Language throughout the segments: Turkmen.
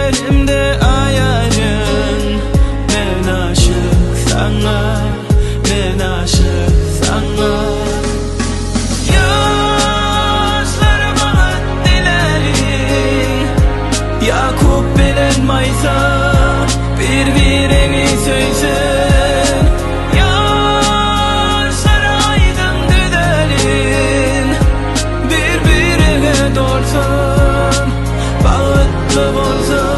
Ellerimde aýaryn Men aşyk saňa Men aşyk saňa Ýaşlar bagyt dilärin Ýakup bilen Maýsa Bir-birini söýsün Ýaşlar aýdym düzelin Bir-birege dolsun Bagtly bolsun.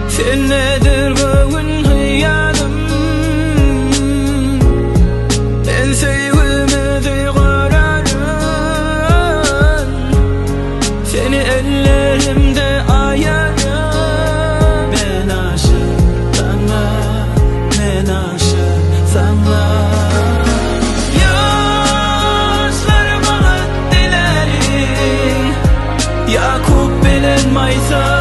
Sen nedir göwün hyýalym Men söýgümizi goraryn Seni ellerimde aýaryn Men aşyk saňa Men aşyk saňa Ýaşlar bagyt dilärin Ýakup bilen Maýsa.